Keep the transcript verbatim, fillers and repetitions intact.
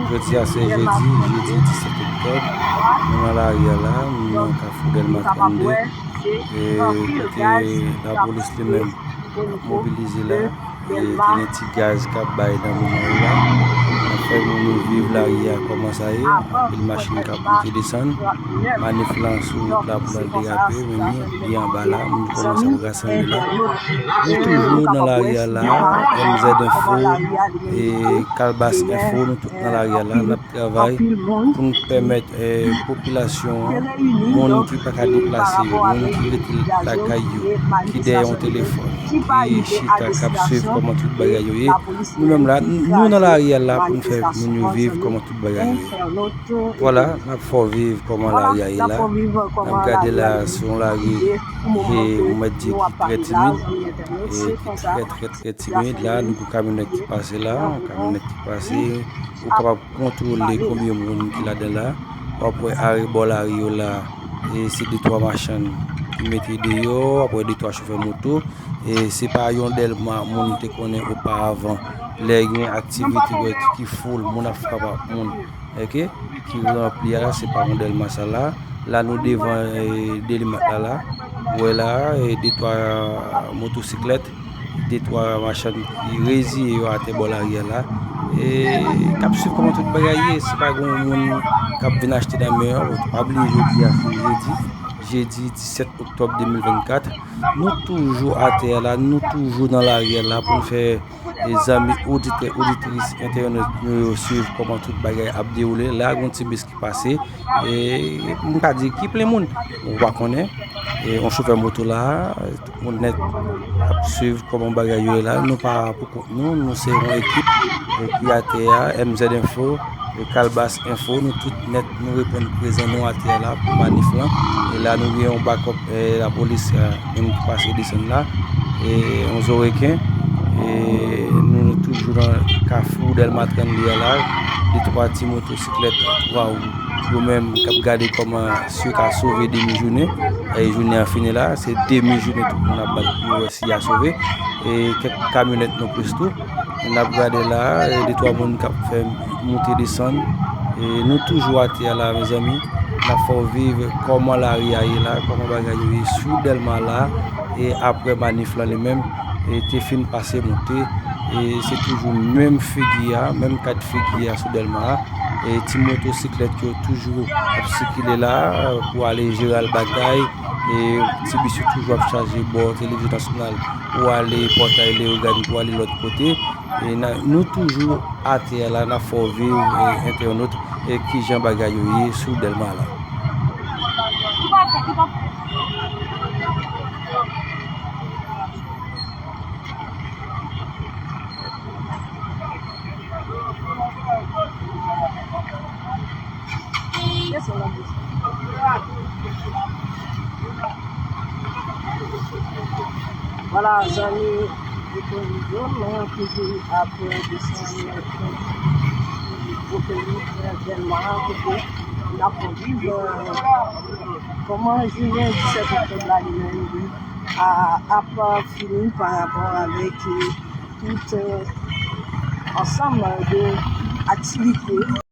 Jodi a se jedi, jedi disèt oktòb. Nou nan lari a la, nou nan kafou Dèlma trannde. E kote lapolis li menm ap mobilize la. E te gen ti gaz k ap bay nan moman yo la. N ap fè moun yo viv lari a kòman sa ye. Anpil machin k ap monte desann. Manif lan sou wout la pou l al derape, men nou, li anba la, moun kòmanse ap rasanble la. Nou toujou nan lari a la, M Z Info, e Kalbas Info, nou tout nan lari a la, n ap travay pou n pèmèt, eh, popilasyon an, moun ki pa ka deplase yo, moun ki rete lakay yo, ki dèyè yon telefòn, ki chita, k ap swiv kòman tout bagay yo ye. Nou menm la, nou nan lari a la pou n fè moun yo viv kòman tout bagay yo ye. Vwala, n ap fè w viv kòman lari a ye la. N ap gade la, se yon lari, e, ou mèt di ki trè timid, e, ki trè, trè, trè timid. La, nou gen yon kamyonèt ki pase la, yon kamyonèt ki pase, ou kapab kontwole konbyen moun ki ladan la. W ap wè arebò lari yo la, e se de twa machann ki mete deyò, w ap wè de twa chofè moto. E se pa yon Dèlma moun te konnen oparavan. Lè gen aktivite wè ki foul, moun ap frape ak moun, oke, ki ranpli a la, se pa yon Dèlma sa la. La nou devan, e, Delimat la la. Ou wè la, e, de twa motosiklèt, de twa machann ki reziye yo atè bò lari a la. E k ap swiv kòman tout bagay ye, si pa gen yon moun k ap vin achte nan men an, pa bliye jodi a se jedi, jedi disèt oktòb de mil vennkat. Nou toujou atè a la, nou toujou nan lari a la pou n fè, e, zanmi oditè, oditris, entènot nou yo swiv kòman tout bagay ap dewoule. La, gen yon ti bis ki pase, e, m ka di ki plen moun, ou pa konnen. E, yon chofè moto la, tout moun nèt ap swiv kòman bagay yo ye la. Nou pa pou kont nou, nou se yon ekip, e, ki atè a, M Z Info, e, Kalbas Info, nou tout nèt, nou reponn prezan, nou atè a la pou manif lan. E la, nou gen yon bakòp, e, lapolis, e, menm ki pase desann la, e, yon zo reken. E nou toujou nan kafou Dèlma trannde a la, de twa ti motosiklèt, waw, yo menm k ap gade kòman si yo ka sove demi jounen. E jounen an fini la, se demi jounen tout moun ap bat pou yo wè si y a sove. E kèk kamyonèt non plis tou. N ap gade la, e de twa moun k ap fè monte desann. E nou toujou atè a la, mezanmi. N ap fè w viv kòman lari a ye la, kòman bagay yo ye sou Dèlma la. E aprè manif lan li menm, e te fin pase monte. E se toujou menm figi a, menm kat figi a sou Dèlma a. E ti motosiklèt yo toujou ap sikile la, pou ale Jeral Batay. E ti bis yo toujou ap chaje bò Televizyon Nasyonal pou ale Pòtay Leyogàn, pou ale lòt kote. E n a, nou toujou atè a la, n ap fè w viv, e, entènot, e kijan bagay yo ye sou Dèlma la. Vwala, zanmi, nou toujou ap desann otorit Dèlma kote n ap viv, e, kòman jounen disèt oktòb la li menm li a, ap fini pa rapò avèk, e, tout, e, ansanm de aktivite